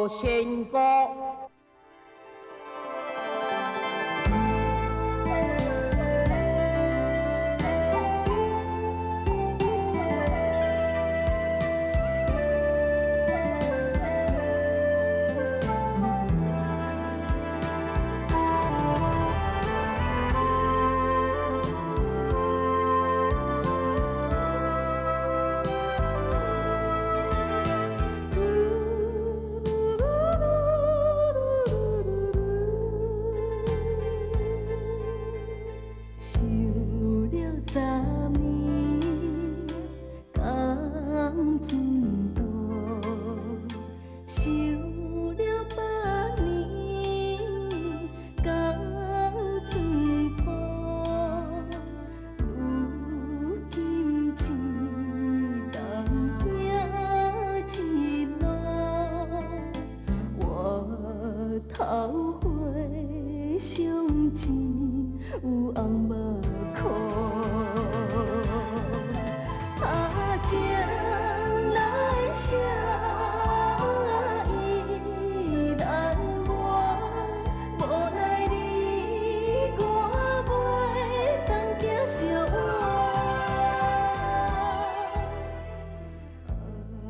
無仙姑。想了十年，仝阵途；想了百年，仝阵谱。如今一人行一路，回头回想只有红目箍。啊，情难舍，意难忘，无奈你我袂当行相换。爱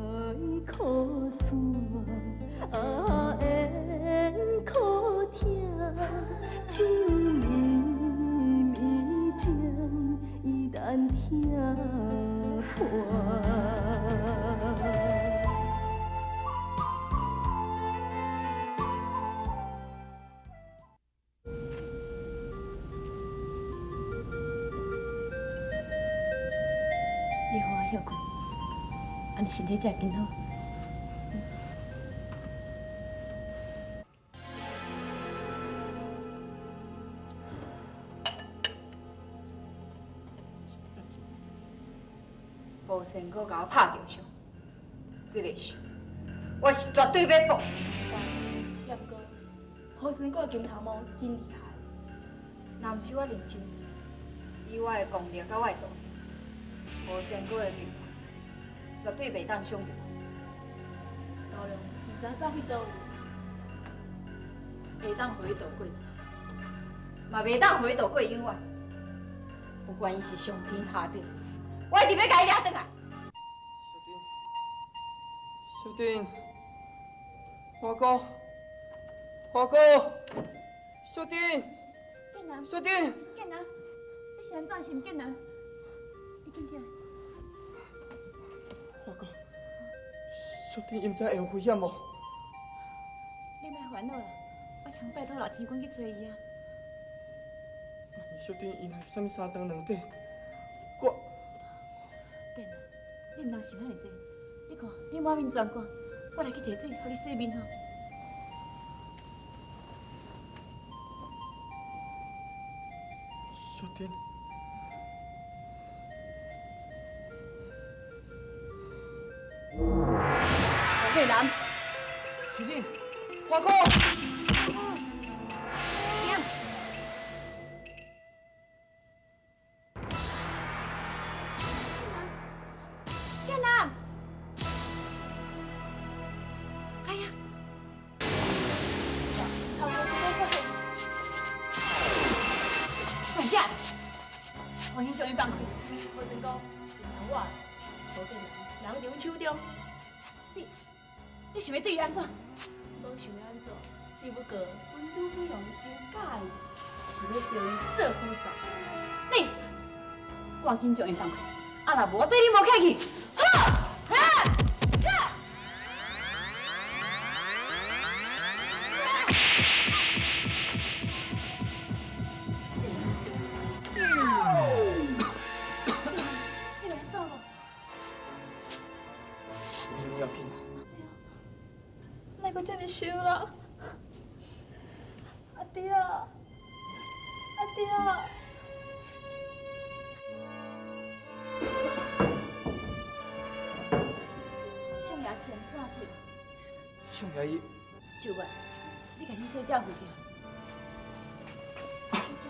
可散，啊缘可疼，只有绵绵情意难听破。你予我歇睏，按呢身體才會變好。無仙姑共我拍著傷，這个仇我是絕對欲報。也毋過，何仙姑的金頭毛真厲害。若毋是我啉酒醉，以我的功力佮我的道行，何仙姑的金頭絕對袂當傷著我。高粱，毋知影走去佗位，會當予伊度過一世，嘛袂當予伊度過永遠。不管伊是上天下地，我一定欲共伊掠轉來。小丁，華哥，華哥，小丁，建南，小丁，建南，你是按怎想？建南，你緊起來。華哥，小丁伊毋知會有危險無？你莫煩惱啦，我通拜託老天君去揣伊啊。萬一小丁伊若有啥物三長兩短，我…… 建南，你毋通想遐爾濟。你看，你滿面全汗，我來去提水，予你洗面吼。小丁，黃建南，是你，華哥。建南，哎呀！頭毛這擺發現，管家，我已經將伊放開。何仙姑，是我，何建南，人佇阮手中，你想欲對伊按怎？無想欲按怎，只不過阮女美容真佮意，想欲招伊做夫婿。你，趕緊將伊放開，啊若無我對你無客氣。好，好，好。你來做無？無啥物要緊啦。哪閣這爾燒啦？阿弟啊，阿弟啊！少爺是按怎是？少爺伊…… 秋月，你共恁小姐回去。小姐。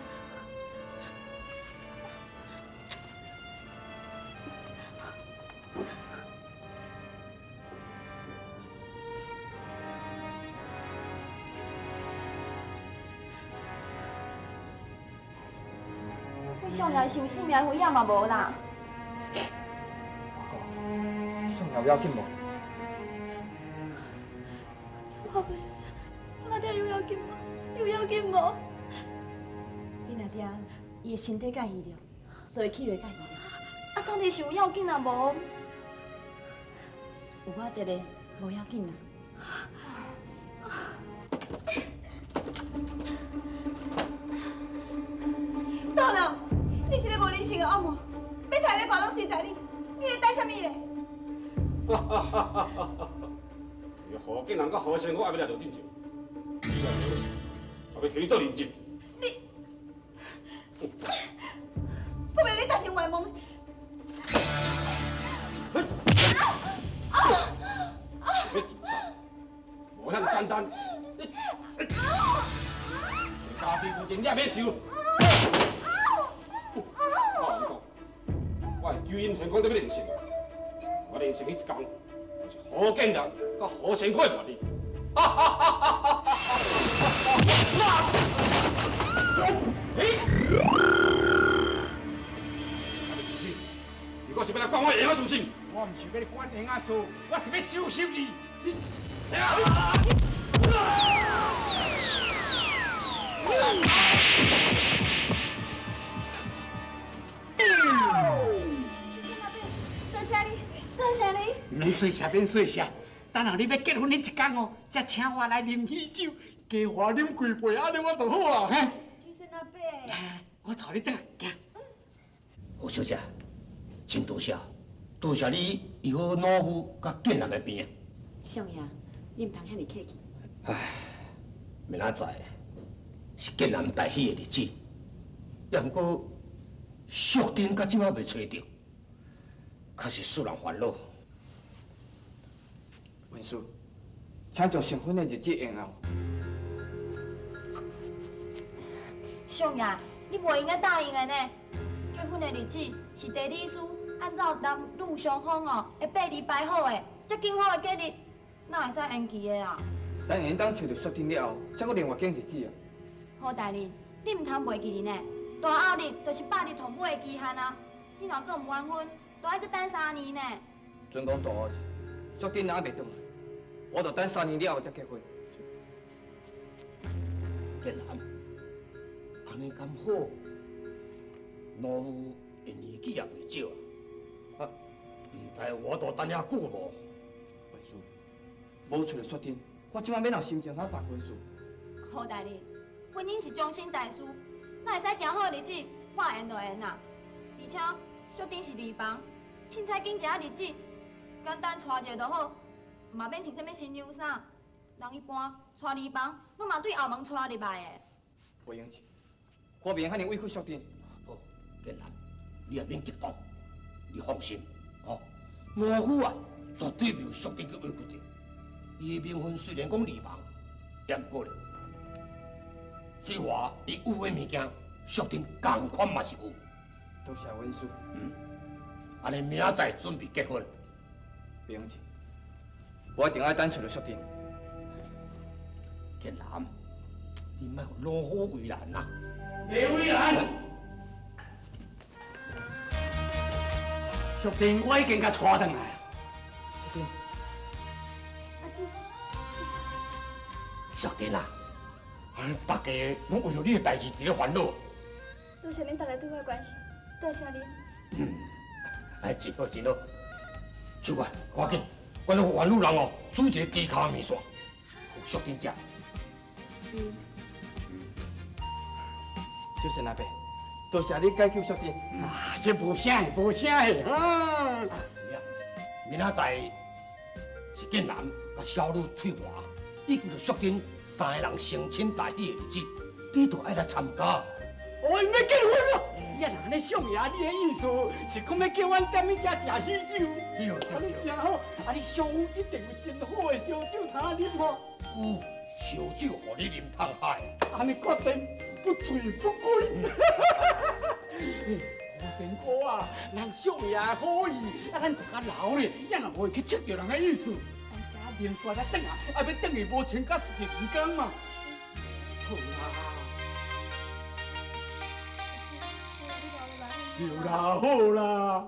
相爺想性命危險嘛無啦。华哥，相爺有要緊無？華哥先生，我阿有要緊無？有要緊無？恁阿爹伊的身體較虛弱，所以去袂較虛弱。啊，到底是有要緊啊無？有我佇咧，無要緊啦。道人，你這个無人性的惡魔，欲刣欲剮攏隨在你，你咧等啥物咧？哈哈哈哈哈！何建南佮何仙姑也欲来做证，你若表示，也欲提你做人质。你，不免你大声冤枉。想欲自杀，无遐简单。你，家己自尽，你也免受。我共你讲，我会求𪜶还讲得欲练成，我练成彼一工，就是何建南佮何仙姑的末日。哈哈哈哈哈哈！你阁是欲来管我闲仔事是？我毋是欲你管闲仔事，我是欲收拾你。你。多谢你，多谢你。免谢谢，免谢谢。等下你欲结婚彼一工哦，才请我来啉喜酒，加予我啉几杯，按呢我就好啊。嘿。主持阿伯。来，我带你转来，行。胡小姐，真多谢，多谢你医好老夫佮建南的病啊。相爷，你毋通遐尔客气。唉，明仔载是建南大喜的日子，也毋过淑珍到这马袂揣著，确实使人烦恼。文书，请将成婚的日子延后。相爷，你袂用得答应的呢。结婚的日子是地理师按照男女双方哦的八字排好的，这紧好的吉日，哪会使延期的啊？咱会当揣著雪珍了后，才阁另外拣日子啊。何大人，你毋通袂记哩呢。大后日就是百日同尾的期限啊！你若阁毋完婚，就爱阁等三年呢。准讲大后日，雪珍若犹袂转来，我就等三年了后才结婚。建南，按呢敢好？老夫的年纪也袂少啊，啊，毋知有法度等遐久无？文书，无揣著雪珍，我这摆欲哪有心情通办婚事？何大人，婚姻是终身大事，哪会使定好日子，话延就延啊？而且雪珍是二房，凊彩拣一个日子，简单娶一个就好，嘛免穿啥物新娘衫。人一般娶二房，拢嘛对后门娶入来的。袂用得，我袂用遐尔委屈雪珍。好，建南，你也免激动，你放心，哦，老夫啊，绝对袂予淑珍去委屈著。伊的名分虽然讲二房，也毋过咧，翠华伊有的物件，淑珍仝款嘛是有。多谢文书。按呢明仔载准备结婚。袂用得，我一定爱等揣著淑珍。建南，你莫予老夫为难啊！袂为难。淑珍，我已经共娶转来。淑珍。阿姊。淑珍啊，大家拢为著你的代志伫咧烦恼。多谢恁大家对我的关心，多谢恁。哎，真好真好。秀华，赶紧，阮番女人哦，煮一个鸡脚面线，予淑珍食。是。周神阿伯，多谢你解救淑珍。啊，这无啥的，无啥的，啊。明仔载是建南佮小女翠华，以及著淑珍三个人成亲大喜的日子，你都爱来参加。哦，𪜶欲结婚咯！呀，若按呢相爷，你的意思是讲欲叫阮踮彼遮食喜酒？对对按呢真好，啊，你相府一定有真好的烧酒通啉吼。有烧酒予你啉通海。按呢决定不醉不归。何仙姑啊，人相爷好意，啊，咱就较老咧，也若无会去触著人的意思。咱啉煞才转来，啊，欲转去无穿甲一日工嘛。好啦。对啦，好啦。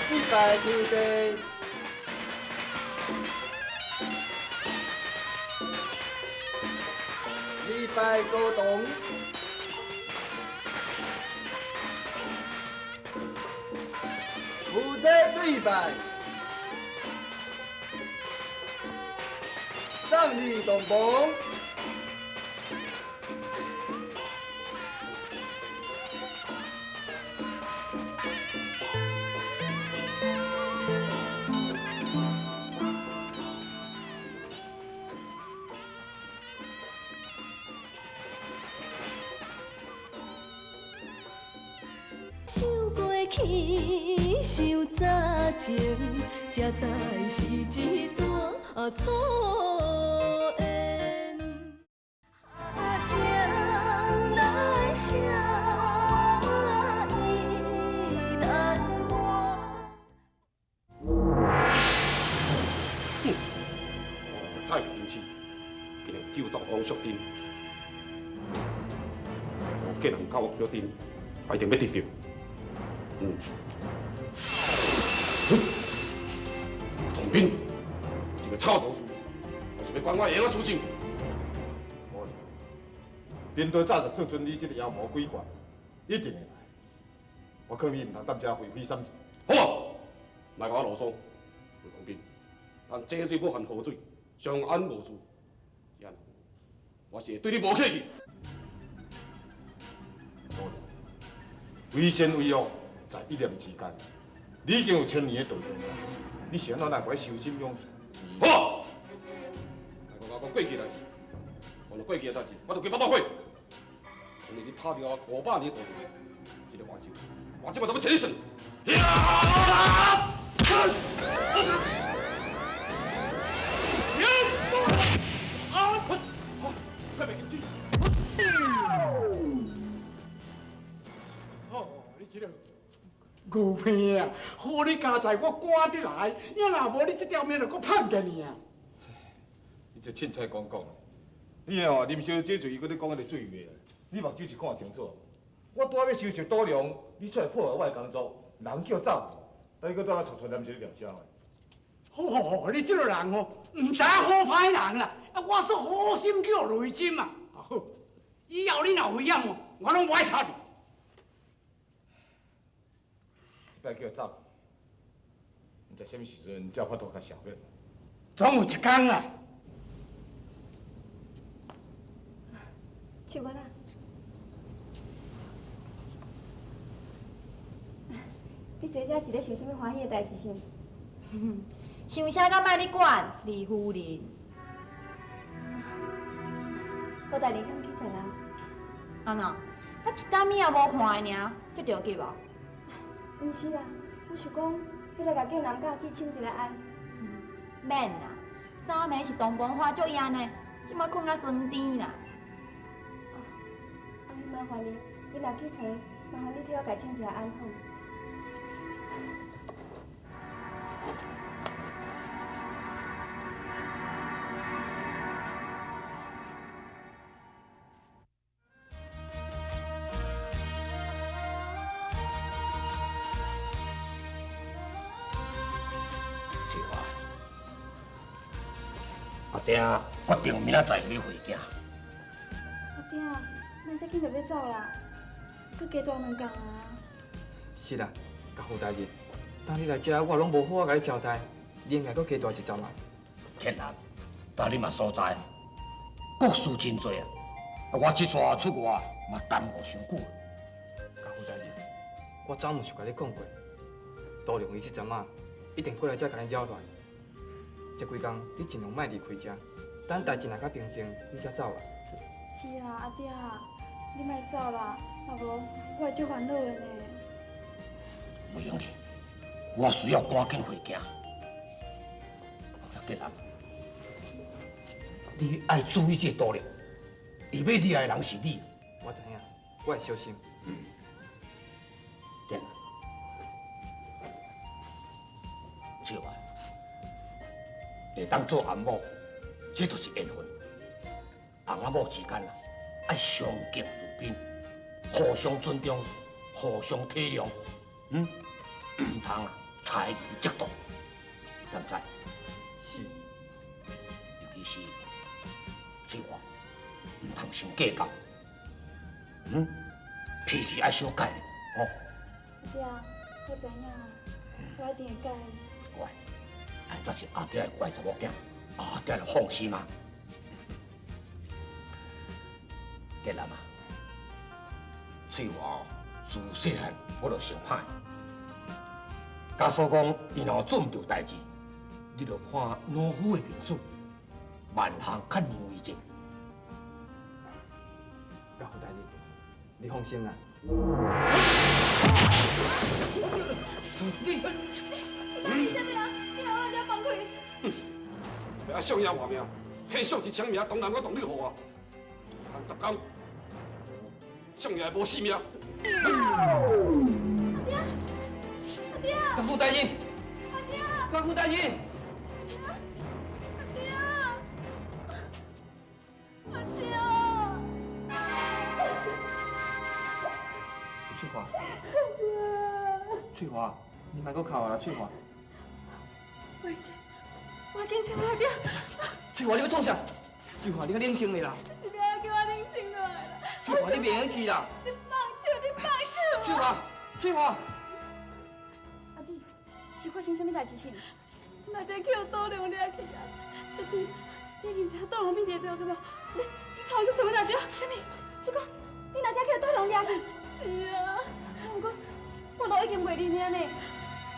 一拜天地，二拜高堂，夫妻对拜，葬礼同盟。想过去，想早前，才知是一段错缘。情来相依难忘。哼，太平天竟然救走王淑珍，我见人甲王淑珍，一定欲得著。唐斌，这个臭道士，我是欲管我的闲仔事情。无，贫道早就算准你这个妖魔鬼怪，一定会来。我劝你毋通踮遮费费心思。好啊，莫共我啰嗦。唐斌，咱井水不犯河水，相安无事。我是会对你无客气。为善为恶，在一念之间。你已经有千年的道行，你是按怎来会修心养性？好，莫阁我讲过去代志，讲到过去的代志，我就规腹肚火。因为你拍掉我500年的道行，这个冤仇，我这摆就欲替你算。这个牛皮啊，好你佳哉，我赶得来，你若无你这条命就阁歹见你啊！你这凊彩讲讲，你哦，林小姐醉，伊阁咧讲彼个水话，你目睭是看清楚。我拄仔欲收拾赌量，你出来破坏我的工作，人叫走，但你阁倒来厝厝林小姐念啥话？好好好，你这个人哦，毋知影好歹人啦！啊，我说好心叫雷针嘛，啊好，以后你若有危险哦，我拢无爱插你。这摆叫走，毋知啥物时阵才有法度共消灭。总有一天啦。秋我啦，你坐遮是咧想啥物欢喜的代志是？想啥敢莫你管，李夫人。郭大人敢起床啊？安怎？我一担物也无看的尔，这著急无？毋是啦，我想讲，欲来共建南佮姊请一个安。免啦，昨暝是洞房花烛夜呢，这马睏甲光甜啦。哦，按呢麻烦你，你若起床，麻烦你替我共请一个安好。翠花，阿爹决定明仔载欲回京。阿爹，咱遮紧就欲走啦，阁加蹛两工啊。是啦，家父大人，当你来遮，我拢无好好共你交代，你应该阁加蹛一阵啊。天南，但你嘛所在，国事真济啊，我这逝出外嘛耽误伤久。家父大人，我早毋是共你讲过，杜良伊这阵仔一定过来遮共咱扰乱。这几工你尽量莫离开遮，等代志若较平静，你才走啦。是啊，阿爹，你莫走啦，若无我会足烦恼的呢。袂用的，我需要赶紧回京。建南，你爱注意这个杜良，伊欲掠的人是你。我知影，我会小心。建南，翠花，会当做翁某，这就是缘分。翁仔某之间啊，爱相敬如宾，互相尊重，互相体谅，嗯，毋通啊猜疑嫉妒，知毋知？是。尤其是翠花，毋通伤计较，嗯，脾气爱小改哦。阿爹，我知影，我一定会改。乖，哎，这是阿爹的乖查某囝，阿爹就放心啊。建南啊，翠华自细汉我就先歹，假使讲伊若做毋著代志，你就看老夫的面子，万项较让伊者。岳父大人，你放心啦。你你啥物啊？你予我遮放开！欲爱相爷活命，献上一千名童男佮童女予我，通十工，相爷无性命。阿爹，阿爹！岳父大人，阿爹！岳父大人，阿爹！阿爹！翠华，翠华，你莫阁哭啊啦，翠华。我我紧找我爹。翠华，你欲创啥？翠华，你较冷静咧啦。是欲叫我冷静落来啦。翠华，你袂用去啦。你放手，你放手。翠华，翠华。阿姊，是发生啥物代志是？阿爹去予刀龙掠去啊！淑娣，你一定知影刀龙秘伫佗对无？你你带我去找阮阿爹。啥物？你讲，你阿爹去予刀龙掠去？是啊。毋过，我都已经袂认了呢。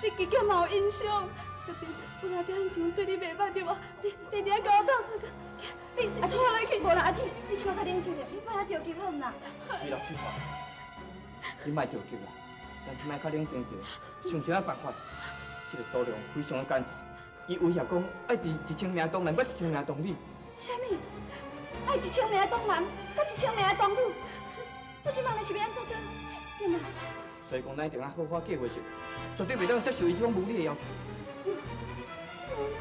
你加减嘛有印象？淑娣，阮阿爹以前对你袂歹对无？你你伫遐共我斗相共，你你带我来去。无啦，阿姊，你这摆较冷静咧，你莫遐著急好毋啦？是啦，翠华，你莫著急啦，咱这摆较冷静一下，想一下办法。这个刀龙非常的奸诈，伊威胁讲爱伫一千名童男佮一千名童女。啥物？爱一千名童男佮一千名童女？我这摆是欲按怎做？建南。所以讲，咱一定爱好好计划一下，绝对袂当接受伊这种无理的要求。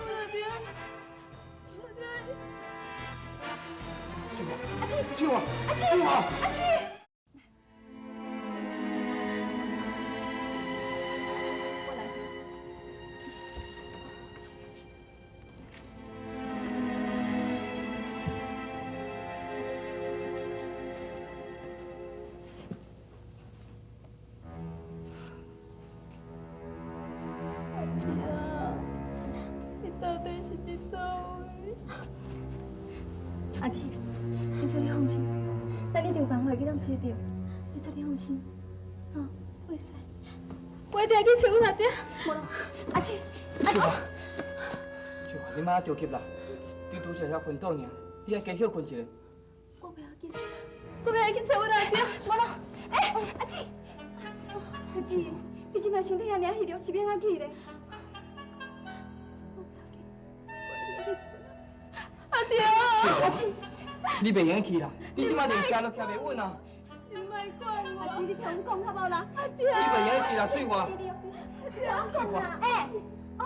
阿爹，阿爹，翠华，阿姊，翠华，阿姊，翠华，阿姊。我来。阿爹，你到底是伫佗位？阿姊，你做你放心，咱一定有办法去通揣著。你做你放心，吼，袂使，我一定爱去揣阮阿爹。无啦，阿姊，阿姊，翠华，你莫著急啦，你拄才遐昏倒尔，你爱加歇睏一下。我袂要紧，我欲去揣阮阿爹。无啦，欸，阿姊，阿姊，你这摆身体遐尔虚弱，是欲按怎去咧？我袂要紧，我一定爱去揣阿爹。阿姊，你袂用去啦，你这摆连徛都徛袂稳啊！你莫管我，阿姊，你听阮讲好无啦？阿爹，你袂用去啦，翠华。你听阮讲啦。欸，哦，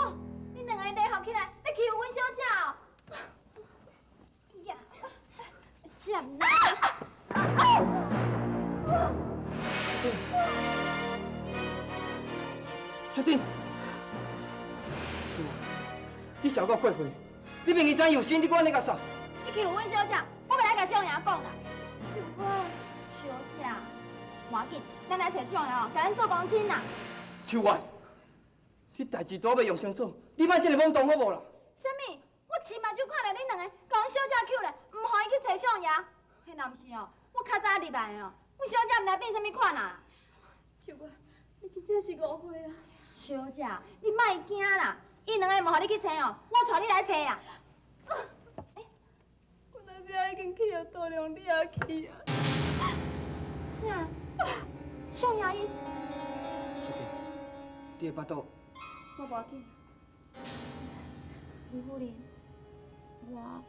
恁两个联合起来，欲欺负阮小姐哦？呀，啥人？小弟，翠华，你小够过分！你明明知有心，你阁按呢共杀？你欺负阮小姐，我欲来共相爷讲啦。秀花，小姐，无要紧，咱来揣相爷哦，共咱做公亲啦。秋花，你代志都犹未弄清楚，你莫这么懵懂好无啦？啥物？我亲目睭看著恁两个共阮小姐扣咧，毋予伊去揣相爷。彼若毋是哦，我较早入来哦，阮小姐毋知变啥物款啊。秋花，你真正是误会啊。小姐，你莫惊啦，伊两个无予你去揣哦，我带你来揣啊。阮阿爹已经去予刀龙掠去啊。啥？相爷伊？小弟，你的腹肚。我无要紧。吴夫人，我，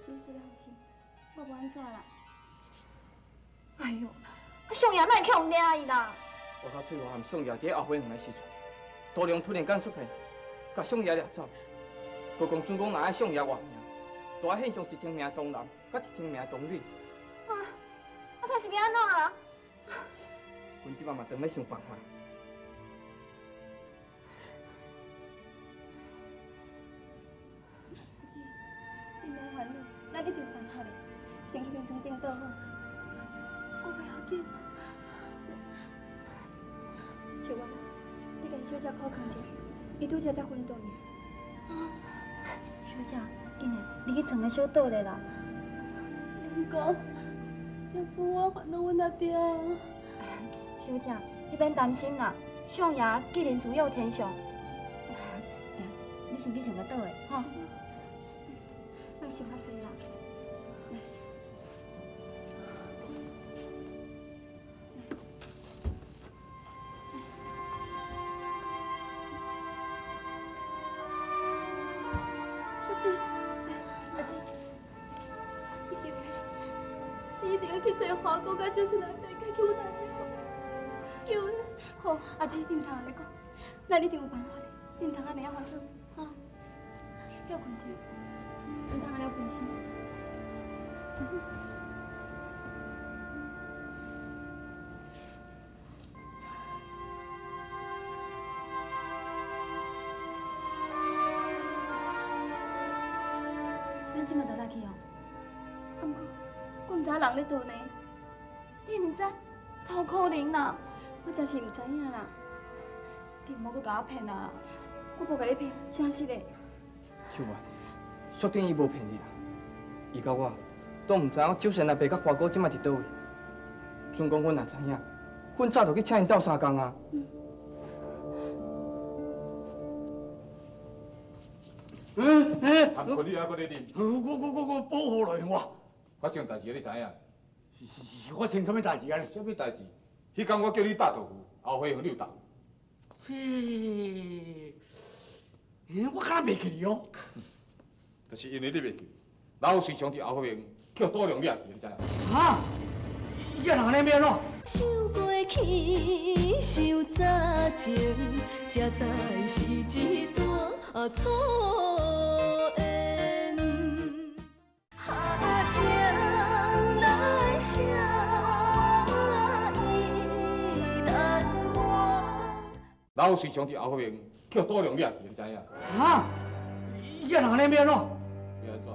你这个放心，我无按怎啦。哎哟，相爷莫去予掠伊啦。我佮翠华和相爷伫后花园的时阵，刀龙突然间出现，共相爷掠走，何况准讲若愛相爺活命，就愛獻上一千名童男，佮一千名童女。啊！啊，他是欲按怎啦？阮這擺嘛當咧想辦法。姊，你免煩惱，咱一定有辦法的。先去眠床頂倒好。我袂要緊。這秋月，你共小姐苦囥一下，伊拄才才昏倒爾。啊，小姐，緊來，你去床下小倒咧啦。毋過，也毋過我煩惱阮阿爹。小姐，你免擔心啦，相爺吉人自有天相。你先去床下倒下，吼。莫想較濟啦。來。小弟，阿姊，這句話，你一定要去找華哥佮周生阿伯，解救阮阿爹。救咧！好，阿姊，你毋通按呢講，咱一定有辦法的，你毋通按呢仔煩惱，哈。歇睏一下，毋通按呢分心。咱這馬就來去哦。啊，毋過，我毋知影人咧佗呢。你毋知？哪有可能啦！我真是毋知影啦。你毋好閣共我騙啊！我無共你騙，真實的。秋月，雪頂伊無騙你啦。伊佮我都毋知影周旋阿伯佮華哥這擺佇佗位。準講阮若知影，阮早就去請𪜶鬥相共啊。嗯，啊，毋過你還閣咧啉？我保護落我。發生代誌你知影？是發生啥物代誌啊？啥物代誌？彼工我叫你搭豆腐，後花園你有搭？這，我敢若袂記哩哦。就是因為你袂記，老隨常佇後花園叫杜良掠去，你知影？哈？伊個人按呢欲按怎？想過去，想早前，才知是一段错缘。情难舍，意难忘。老随常佇後花園叫杜良掠去，你知影？哈？伊個人按呢欲按怎？欲按怎？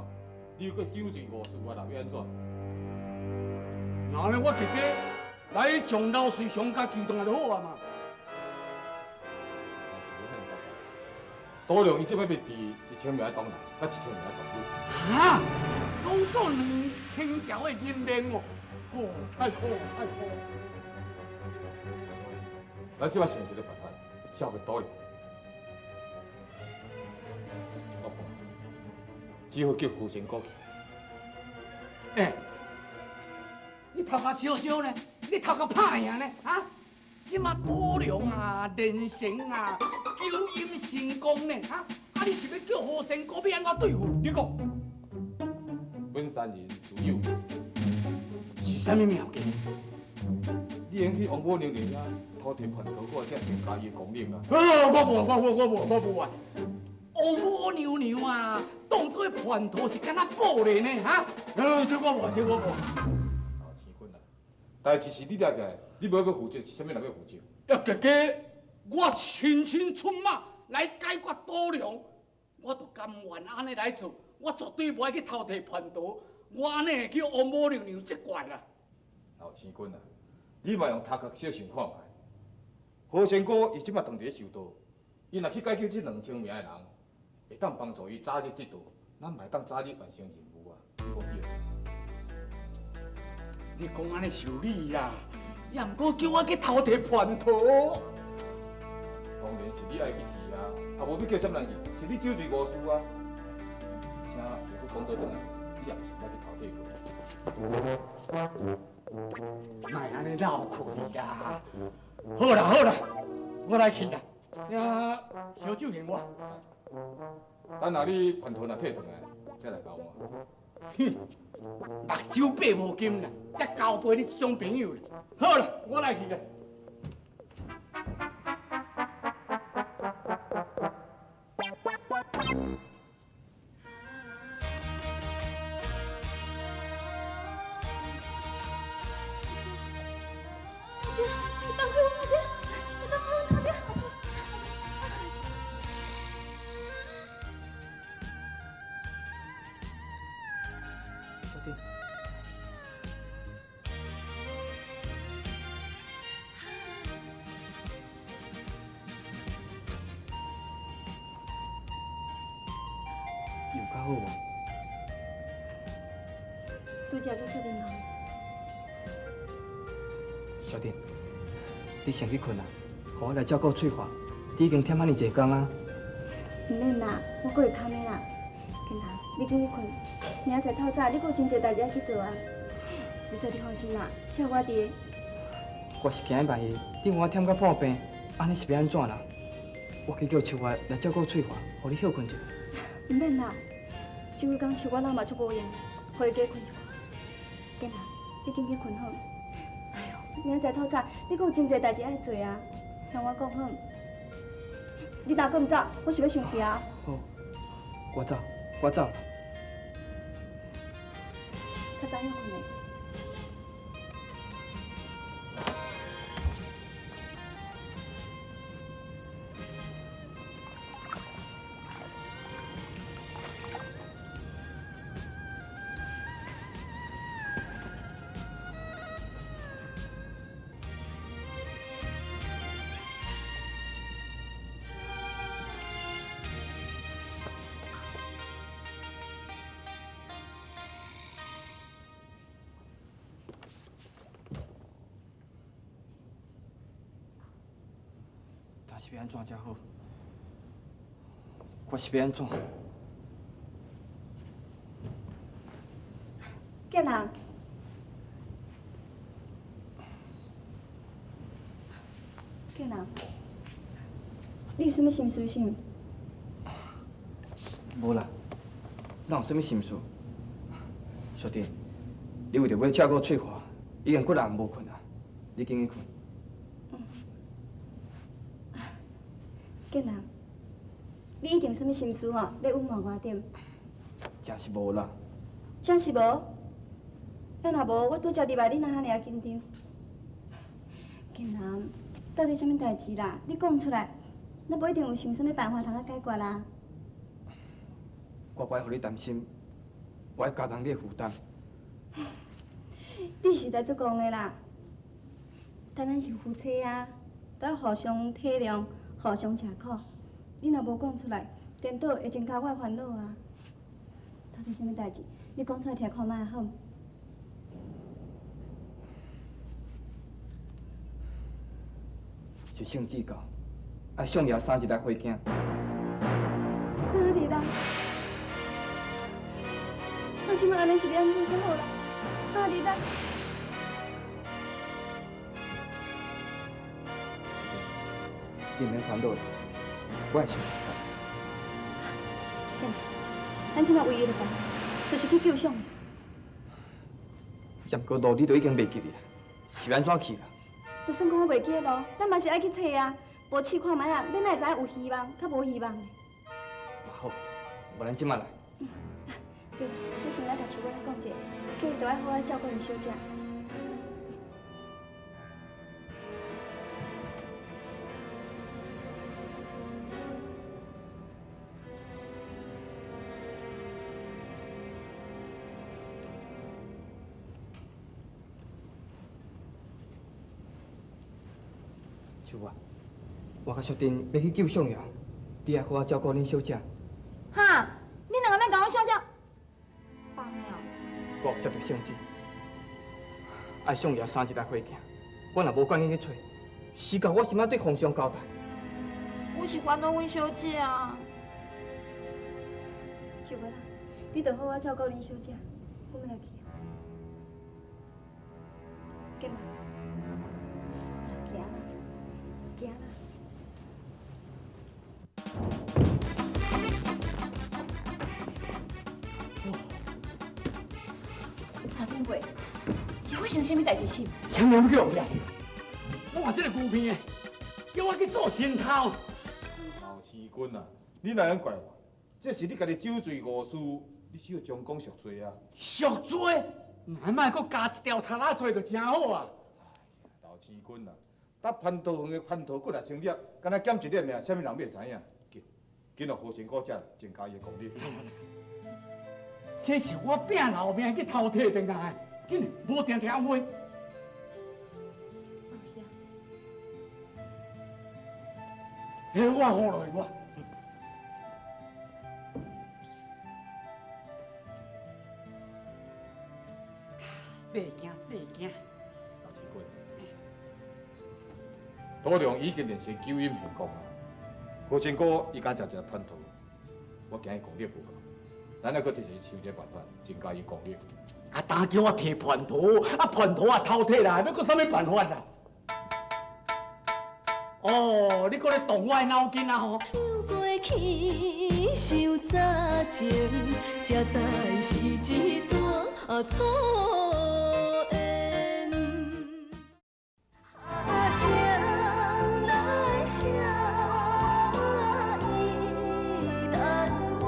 你閣酒醉誤事啊啦？欲按怎？那呢，我直接來將老隨常共救轉來就好啊嘛。但是無遐爾簡單。杜良伊這擺欲治一千名的童男，佮一千名的童女。哈？攏總2000條的人命哦！哦，太苦太苦。咱這擺想一个辦法，消滅杜良。我看，只好叫胡仙姑去。欸，你頭殼燒燒呢？你頭殼拍贏呢？啊？這馬杜良啊，連城啊，九陰神功呢？啊？啊！你是欲叫何仙姑欲按怎對付？你講。本山人自有。是啥物妙計？你用去王母娘娘遐偷提蟠桃果，才增加伊的功能啊！哦，我無，我無，我無，我無啊！王母娘娘啊，當做蟠桃是敢若寶咧呢？哈？這我無，這我無。哦，錢棍啊！代誌是你掠起來，你無欲負責，是啥物人欲負責？啊，哥哥，我親身出馬來解決杜良，我都甘願按呢來做，我絕對無愛去偷提蟠桃，我按呢會叫王母娘娘責怪啦。老錢棍啊，你嘛用頭殼小想看覓。何仙姑伊這馬當佇咧修道，伊若去解救這2000名的人，會當幫助伊早日得道，咱嘛會當早日完成任務啊！你講對？你講按呢是有理啦，也毋過叫我去偷提蟠桃。當然是你愛去去啊，啊無欲叫啥物人去，是你酒醉誤事啊。而且如果講倒轉來，你也毋是愛去偷提過。莫按呢鬧開啦！好啦好啦，我來去啦。啊，燒酒敬我。等下你蟠桃若提轉來，再來交我。哼，目睭擘無金啦，才交陪你這種朋友啦。好啦，我來去啦。珍。有較好無？拄才才出面吼。小弟，你先去睏啦，予我來照顧翠華。你已經忝按呢濟工啊。毋免啦，我閣會堪的啦。建南，你緊去睏，明仔載透早你閣有真濟代誌愛去做啊。你做你放心啦，只有我佇。我是驚萬一你有我忝甲破病，按呢是欲按怎啦？我去叫秋月來照顧翠華，予你歇睏一下。毋免啦，這幾工秋月老嘛足無閒，予伊加睏一下。建南，你緊去睏好。哎喲，明仔載透早你閣有真濟代誌愛做啊，聽我講好。你若閣毋走，我是欲生氣啊！好，我走，我走。較早歇睏咧。但是欲按怎才好？我是欲按怎？建南，建南，你有啥物心事是毋？無啦，哪有啥物心事？小弟，你為著欲照顧翠華，已經幾若暗無睏啊！你緊去睏。建南，你一定有啥物心事吼，咧隱瞞我對？真是無啦。真是無？要若無，我拄才入來，你哪遐爾仔緊張？建南，到底啥物代誌啦？你講出來，咱無一定有想啥物辦法通啊解決啦。我無愛予你擔心，我愛加重你的負擔。你實在足戇的啦！但咱是夫妻啊，都愛互相體諒，互相吃苦。你若無講出來，顛倒會增加我的煩惱啊！到底啥物代誌？你講出來聽看覓好？是聖旨到，愛相爺三日來回京。三日啦！那這擺按呢是欲按怎才好啦？三日啦！你毋免煩惱啦，我會想辦法。對，咱這擺唯一的辦法，就是去救相爺。毋過路你都已經袂記得，是欲按怎去啦？就算講我袂記得路，咱嘛是愛去揣啊！無試看覓啊，欲哪會知影有希望，較無希望咧？好，無咱這擺來。對啦，你先來共秋月來講者，叫伊著愛好好照顧𪜶小姐。秋月，我佮淑珍欲去救相爺，你愛好好照顧恁小姐。哈？恁兩個欲共阮小姐放的哦？我有接著聖旨，愛相爺三日來回京，我若無趕緊去揣，時到我是欲對皇上交代？我是煩惱阮小姐啊。秋月啊，你著好好照顧恁小姐，阮欲來去。建南，行啦，行啦。大掌柜，是發生啥物代誌是？強強叫掠去，我看這个牛片的，叫我去做神偷。老千君啊，你哪會怪我？這是你家己酒醉誤事，你只要將功贖罪啊！贖罪？那莫閣加一條賊仔罪就真好啊！老千君啊，搭蟠桃園的蟠桃骨若千粒，敢若減一粒爾，啥物人欲知影？緊，緊予何仙姑遮增加伊的功力。來來來，这是我拼老命去偷提转来的，紧，无定定暗花。欸，我好落我。别惊，别惊。老师君，杜良已经练成九阴玄功啊，何仙姑伊敢食一个蟠桃，我惊伊功力无够，咱还阁一时想一个办法，增加伊功力。啊，当叫我提蟠桃，啊蟠桃也偷提来，欲阁啥物办法啦？哦，你阁咧动我的脑筋啊吼！过去伤早情，才知是一段错缘。情来写意难忘。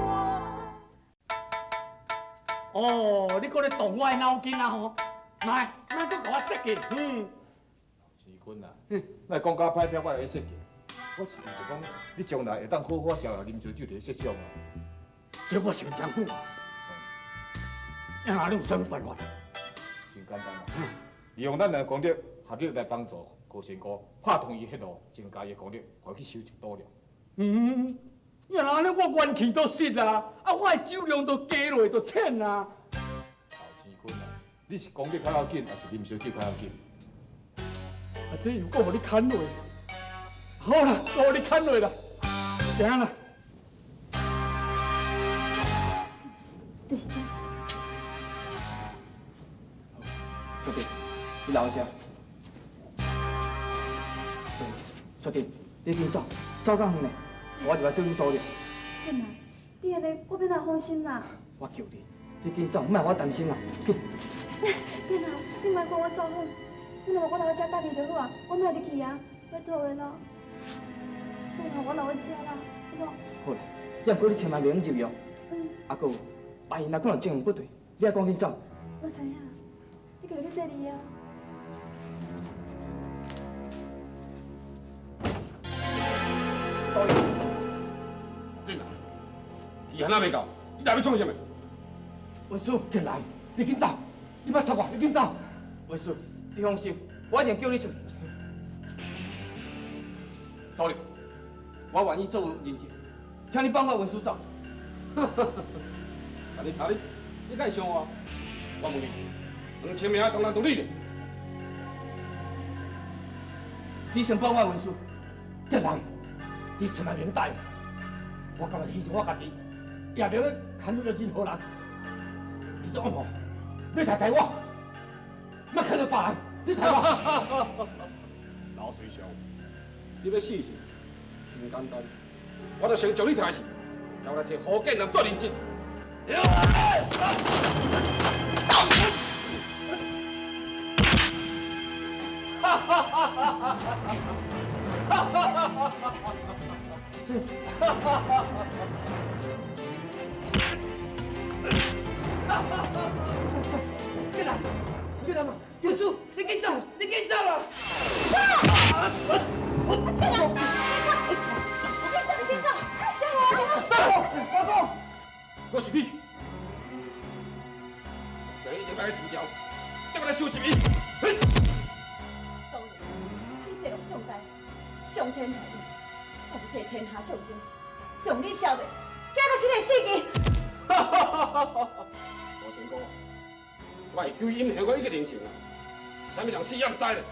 哦，你阁咧动我的脑筋啊吼！来，莫阁共我设计，嗯。时君啊，莫讲甲歹听，我会设计。我是想讲，你将来会当好好逍遥啉烧酒伫咧设想啊。这我想真久啊。啊，你有啥物办法？真简单啊，利用咱的功力合力来帮助高仙姑拍通伊血路，增加伊的功力，予伊去收集赌量。嗯，呀，按呢我元气都失啊，啊，我的酒量都加落都浅啊。老时君啊，你是功力较要紧，还是啉烧酒较要紧？啊，这又阁予你牵落。好啦，都予你牵落啦，行啦。就是这。小弟，你留遮。小弟，你紧走，走较远嘞，我就来对你赌了。建南，你按呢，我欲哪放心啦？我求你，你紧走，莫予我担心啦。紧。建南，你莫管我走好，你若我留遮等你就好啊，我莫入去啊，拜托的咯。拜托我留伫遮啦，好无？好啦，也毋过你千万袂用入去哦。嗯。啊，阁有，万一若可能情况不对，你爱赶紧走。我知影，你家己细腻啊。你啦，期限还袂到，你来欲创啥物？文书，建南，你紧走，你莫插我，你紧走。文书，你放心，我一定救你出去。道理，我愿意做人质，请你放我文书走。啊，你听你，你敢会伤我？我问你，2000名当然都你咧。你先放我文书。建南，你千万免答应，我感觉牺牲我家己，也袂用牵累到任何人。你这恶魔，你抬抬我，莫牵累别人，你抬我。老水上，你欲死是？真简单，我就先将你抬死，然后来替胡建南做人质。哈哈哈哈哈哈！哈哈哈哈哈！哈哈哈哈！建南，建南，有事，你紧走，你紧走啦！建南，你紧走，你紧走，老公，我是你，叫你一定爱除掉，再来收拾伊。当然，你这样重大，伤天害理，我是替天下众生，将你消灭，惊到这个死期。哈哈哈哈哈！吴成功，我会九阴玄功已经练成啊，啥物人死也毋知咧。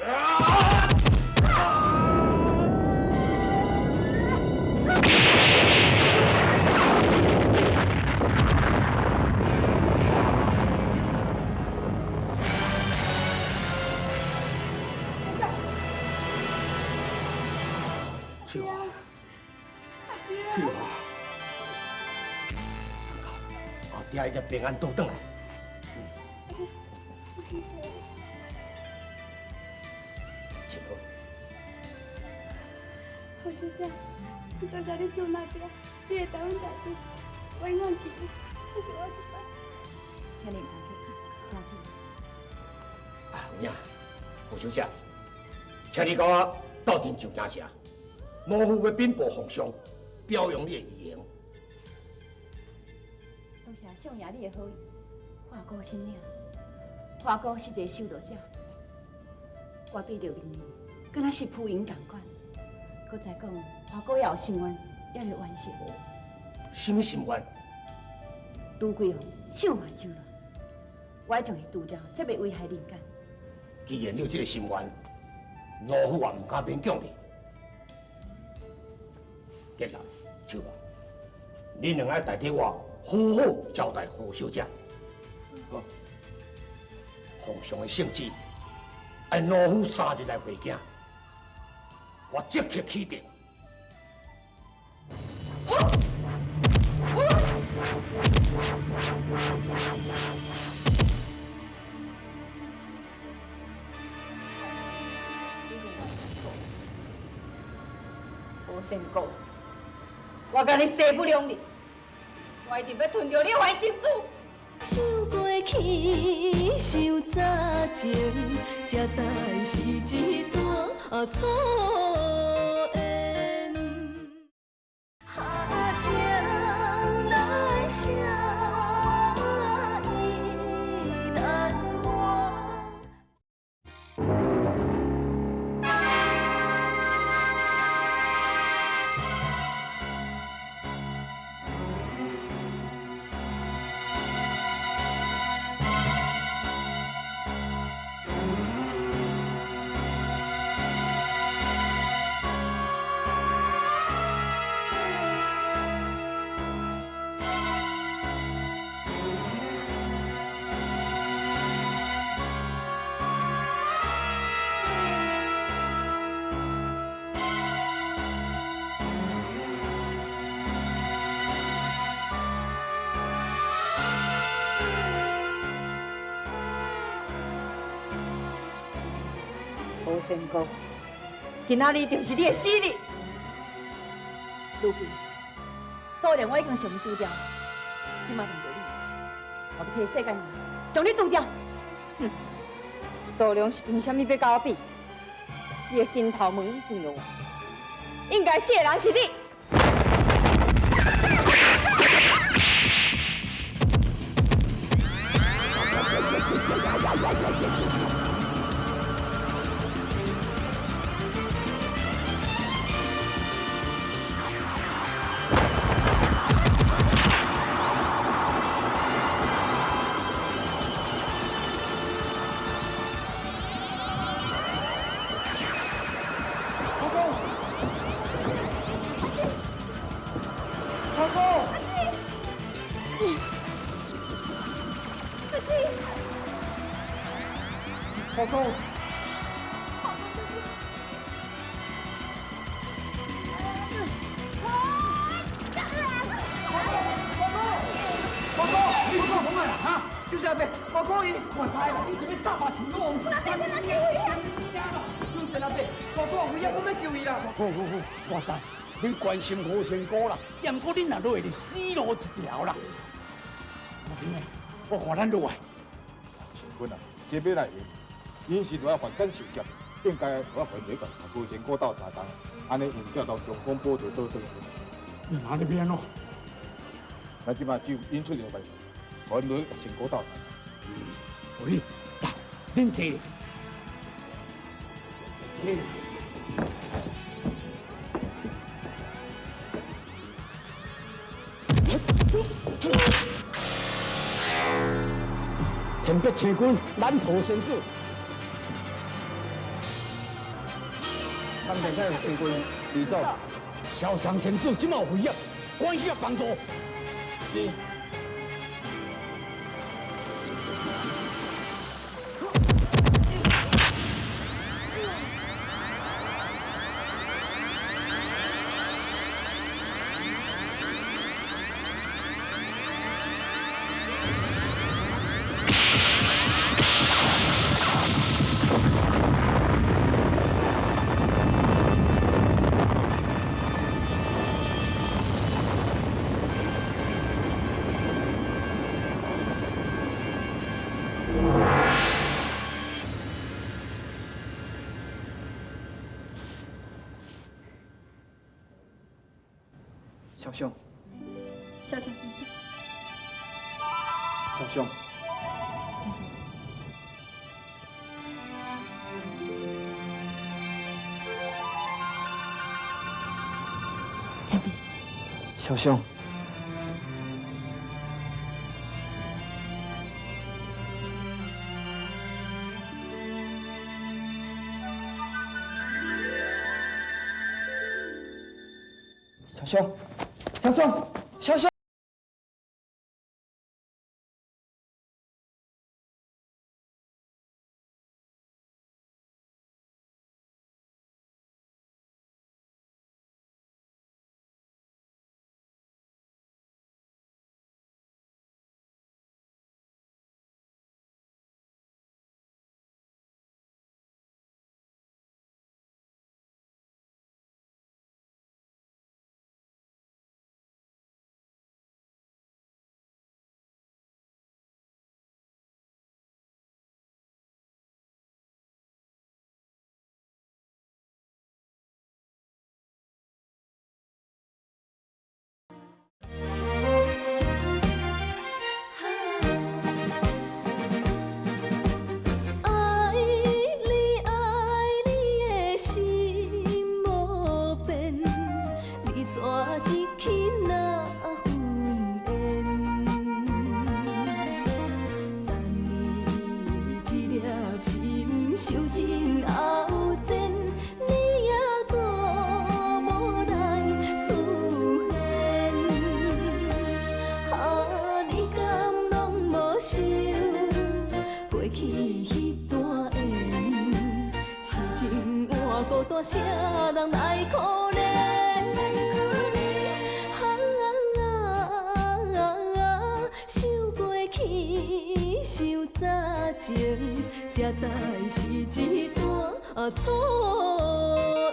啊！翠华，翠华，阿爹一定平安倒转来。真好。侯小姐，真多谢你救那边，你会答应代志，我永远记得，谢谢我一摆。请你毋通客气，请去。啊，有影，胡小姐，请你佮我斗阵上京城，农夫的禀报皇上，表扬你的义行。谢相爷你的好意，华哥心领。华哥是一个修道者，我对著明明，敢若是浮云仝款。阁再讲，华哥也有心愿，犹未完成。什么心愿？朱贵凤想嘛就乱，我爱将伊除掉，才袂危害人间。既然你有这个心愿，老夫也毋敢勉强你。建南、秋华，恁两个代替我好好招待何小姐。好，皇上的圣旨，爱老夫3日来回京，我即刻启程。何仙姑，我共你势不两立，我一定欲吞著你坏心思。想过去，想早前，才知是一段错缘。啊，情来写意难忘。何仙姑，今仔日就是你的死日。卢贵，当然我已经将伊除掉，这马轮到你，我欲替世间人将你除掉。哼，杜良是凭啥物欲佮我比？伊的金头毛已经用完，应该死的人是你。华哥，华哥，你做创啊啦？哈，就是阿伯，华哥伊看师啦，你是欲炸把钱拢？阿伯，我救伊啊！就是阿伯，华哥有危险，我欲救伊啦！好好好，我知，恁关心何仙姑啦，也毋过恁若落去就死路一条啦。我看咱落来。将军啊，这欲来用，𪜶是爱犯奸受劫，应该爱还礼共何仙姑斗相共，按呢𪜶才当将功补罪倒转去。你哪里变咯？咱这摆只有𪜶出一个办法，予𪜶落去共仙姑斗相共。喂，来，恁坐。天北星君，南陀仙子。参见太阳星君，李总，萧湘仙子这马有危险，赶紧来帮助。是。小熊，小熊先生。小香。小香。小香，小香，小香。愛你愛你的心無變，離散一去若分緣。等你這粒心受盡後煎，你猶閣無來出現。啊，你敢攏無想過去彼段緣？痴情換孤單，啥人來可憐？啊，想過去，想早前，才知是一段錯。